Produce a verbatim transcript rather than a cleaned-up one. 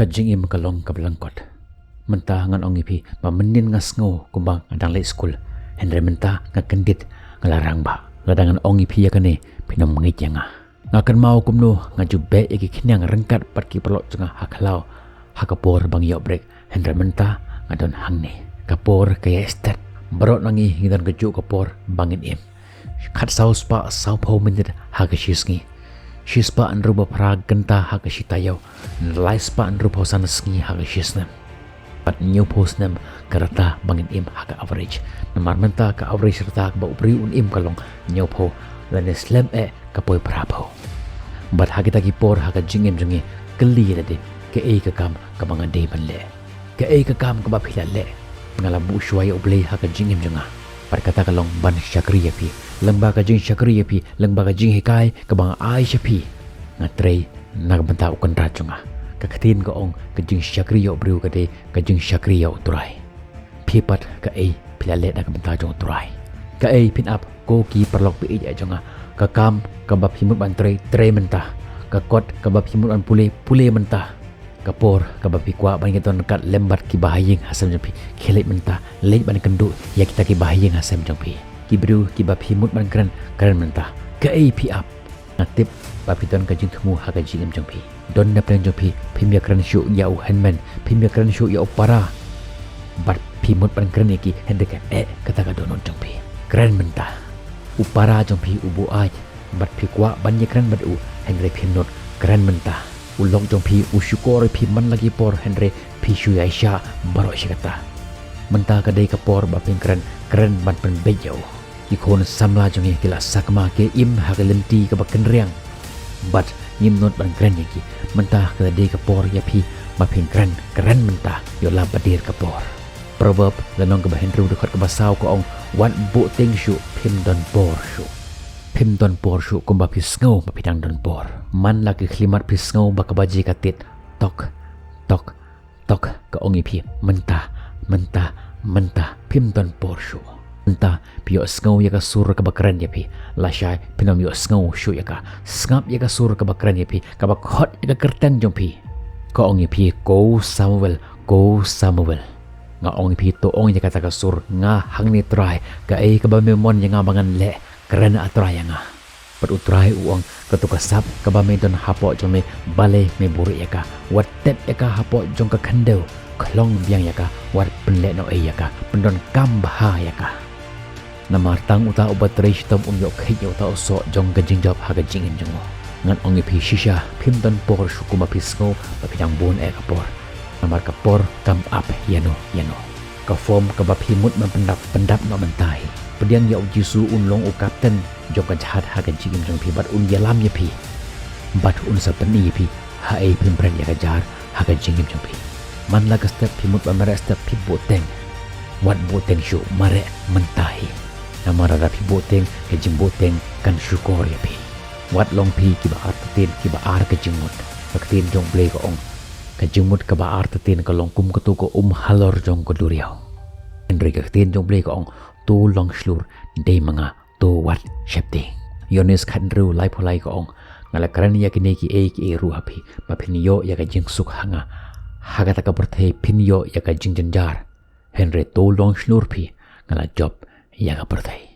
Ka jingim ka long kaba lyngkot. Mynta ngan ong ïa phi ba mynnin nga sngew kumba nga dang leit skul, hynrei mynta nga kyndit, nga la rangbah. Lada ngan ong ïa phi ïa kane, phin ym ngeit ïa nga. Nga kynmaw kumno nga ju beh ïa ki khñiang ryngkat bad ki paralok jong nga ha khlaw ha ka por ba ngi ïoh break, hynrei mynta nga don hangne. Ka por ka ïai stet. Baroh na ngi ngi don kajuh ka por ba ngin im. Khatsaw spah sawphew minit ha ka shisngi, shispah hynriewphew phra kynta ha ka shi taïew, laispah hynriewphew san sngi ha ka shisnem, bad hynñiewphew snem ka rta ba ngin im ha ka average. Namar mynta ka average rta kaba u briew un im ka long hynñiewphew, lane slem eh ka poi phraphew. Bad ha kita ki por ha ka jingim jong ngi, kylli ïa lade, kaei ka kam kaba nga dei ban leh? Kaei ka kam kaba phi la leh? Nga la buh shuwa ïa U Blei ha ka jingim jong nga, bad kata ka long ban shakri ïa phi. Lyngba ka jingshakri ïa phi, lyngba ka jinghikai kaba nga ai sha phi, nga trei na ka bynta u Kynrad jong nga. Ka ktien ka ong, ka jingshakri ïa u briew ka dei ka jingshakri ïa U Trai. Phi pat, kaei phi la leh na ka bynta jong U Trai? Kaei phin ap, ko ki paralok ba ïeit jong nga? Ka kam kaba phi mut ban trei, trei mynta. Ka kot kaba phi mut ban pule, pule mynta. Ka por kaba phi kwah ban ïadon ryngkat lem bad ki bahaïing hasem jong phi, khie leit mynta. Leit ban kynduh ïa kita ki bahaïing hasem jong phi. Ki briew kiba phi mut ban kren, kren mynta. Kaei phi ap? Nga tip ba phi don ka jingthmu ha ka jingim jong phi. Don na pdeng jong phi, phim ïakren shuh ïa u hynmen, phim ïakren shuh ïa u para. Bad phi mut ban kren ïa ki, hynrei kaei kata ka dohnud jong phi? Kren mynta. U para jong phi u buaid, bad phi kwah ban ïakren bad u, hynrei phim nud. Kren mynta. U lok jong phi u shukor ïa phi man la ki por, hynrei phi shu ïaishah baroh shi katta. Mynta ka dei ka por ba phin kren, kren ban pynbeit ïa u. Ki khun samla jong ngi ki la sakma, ki im ha ka lynti kaba kynriang, bad ngim nud ban kren ïa ki. Mynta ka dei ka por ïa phi ba phin kren, kren mynta, ïoh lap ba dier ka por. Proverb lynnong kaba hynriew dkhot kaba saw ka ong, wat buh tieng shuh, phim don por shuh. Phim don por shuh kumba phi sngew ba phi dang don por. Man la ki khyllipmat phi sngew ba ka baje ka tied tok, tok, tok, ka ong ïa phi mynta, mynta, mynta, phim don por shuh. Mynta phi ïohsngew ïa ka sur kaba kren ïa phi, lashai phin ym ïohsngew shuh ïa ka. Sngap ïa ka sur kaba kren ïa phi, kaba khot ïa ka kyrteng jong phi. Ka ong ïa phi, ko Samuel, ko Samuel. Nga ong ïa phi, to ong ïa kata ka sur, nga hangne Trai, kaei kaba me mon ïa nga ba ngan leh, kren ah Trai ïa nga. Bad U Trai u ong, kato ka sap kaba me don hapoh jong me, balei me buhrieh ïa ka? Wat tep ïa ka hapoh jong ka khyndew, khlong biang ïa ka, wat pynlehnohei ïa ka, pyndonkam bha ïa ka. Namar tang uta uba trei shitom un ïoh kheiñ ïa uta u soh jong ka jingjop ha ka jingim jong u. Ngan ong ïa phi shisha, phim don por shuh kumba phi sngew ba phi dang bun eh ka por. Namar ka por kam ap ïano ïano. Ka form kaba phi mut ban pyndap, pyndap noh mynta hi. Pdiang ïa U Jisu, un long u kapten jong ka jahaj ha ka jingim jong phi, bad un ïalam ïa phi, bad un sa pyni ïa phi haei phin bret ïa ka jar ha ka jingim jong phi. Man la ka step phi mut ban mareh step, phi buh tieng. Wat buh tieng shuh, mareh mynta hi. Namar lada phi buh tieng, ka jingbuh tieng kan shukor ïa phi. Wat long phi kiba artatien, kiba ar ka jingmut. Ka ktien jong U Blei ka ong, ka jingmut kaba artatien ka long kum kato ka um halor jong ka duriaw. Hynrei ka ktien jong U Blei ka ong, to long shlur dei ma nga, to wad sheptieng. Ïoannis khathynriew, laiphew lai ka ong, nga la kren ïa kine kiei kiei ruh ha phi, ba phin ïoh ïa ka jingsuk ha nga. Ha kata ka pyrthei phin ïoh ïa ka jingjynjar. Hynrei to long shlur phi, nga la jop ïa ka pyrthei.